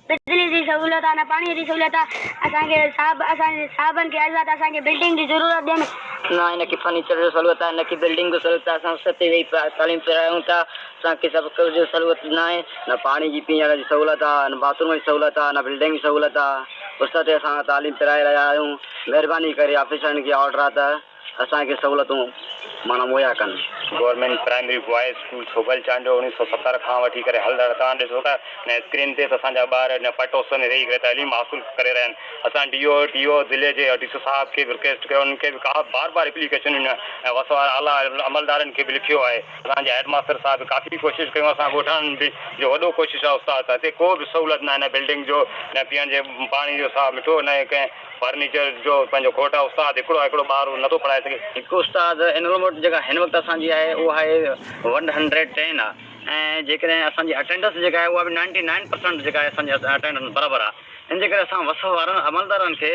بجلي جي سهولت آ نه پاڻي جي سهولت آ اسان کي صاحب اسان جي صاحبن کي عرض آ ته اسان کي بلڊنگ جي ضرورت ڏين. نه هن کي فرنيچر جو سهولت آهي نه ڪي بلڊنگ جو سهولت آهي اسان اس تي ويهي تعليم پرايون ٿا اسان کي سڀ ڪجهه جو سهولت ناهي. نه پاڻي جي پيئڻ جي سهولت آ نه باٿ روم جي سهولت آ نه بلڊنگ جي سهولت آ اس تي اسان تعليم پرائي رهيا آهيون مهرباني ڪري آفيسرن کي آرڊر آ ته اسان کي سهولتون معنيٰ مهيا ڪن. Government primary boys school Sobhal Chandio اوڻيهه سؤ 70 کان وٺي ڪري هلندڙ توهان ڏسو ٿا هن اسڪرين تي ته اسان جا ٻار هن پٽ اس ۾ ويهي ڪري تعليم حاصل ڪري رهيا آهن اسان ڊي او ٽي او ضلعي جي ڊي سي صاحب کي به رڪويسٽ ڪيو انهن کي به ڪا بار بار اپليڪيشن ڏنيون آهن ۽ وس وارا اعليٰ عملدارن کي به لکيو آهي اسان جي هيڊ ماستر صاحب به ڪافي ڪوشش ڪيون اسان ڳوٺاڻن به جو وڏو ڪوشش آهي استاد ته هتي ڪو به سهولت ناهي نه بلڊنگ جو نه پيئڻ جي پاڻي جو صاف مٺو نه ڪنهن فرنيچر جو پنهنجو کوٽ آهي استاد هڪڙو هڪڙو ٻار نٿو پڙهائي سگهي. هڪ استاد انرولمينٽ جيڪا هن وقت اسان جي آهي اها آهي ون هنڊريڊ ٽين آهي ۽ جيڪڏهن اسان جي اٽينڊنس جيڪا آهي اها به نائنٽي نائن پرسنٽ جيڪا آهي اسان جي اٽينڊنس برابر آهي ان جي ڪري اسان وس وارن عملدارن کي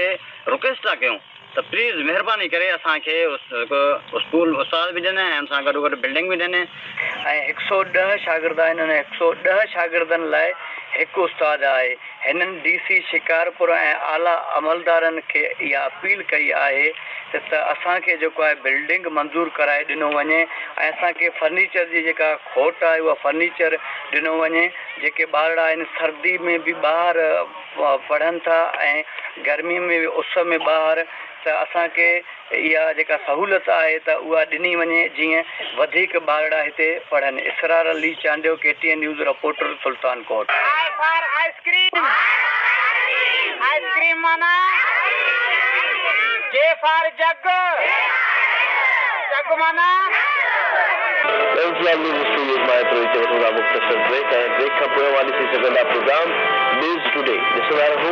رڪويسٽ ٿا ڪيون ته پليز مهرباني ڪري اسان کي هڪ اسڪول استاد به ڏين ۽ ان سان گڏو گڏ بلڊنگ به ڏين. ۽ هڪ سئو ڏهه شاگرد آهن انهن هڪ سئو ڏهه شاگردن لاء هڪ استاد آهي. هنن ڊي سي شڪارپور ۽ اعليٰ عملدارن کي اها اپيل ڪئي آهي ته اسان کي جيڪو آهي بلڊنگ منظور ڪرائي ڏنو وڃي ۽ اسان کي فرنيچر جي جيڪا کوٽ آهي اها فرنيچر ڏنو وڃي جيڪي ٻارڙا آهن سردي ۾ به ٻاهر پڙهن ٿا ۽ گرمي ۾ به اس ۾ ٻاهر ته اسان کي اها جيڪا سهولت آهي ته اها ڏني وڃي جيئن وڌيڪ ٻارڙا هتي پڙهن، Israr Ali Chandio, K T N news reporter, Sultankot. I for ice cream, ice cream معنيٰ جي فار جگ، جگ معنيٰ. N C R news studios مان ايترو ئي چئي وٺون ٿا مختصر بريڪ ۽ بريڪ کان پوء اوهان ڏسي سگهندا پروگرام نيوز ٽوڊي ڏسندا رهو.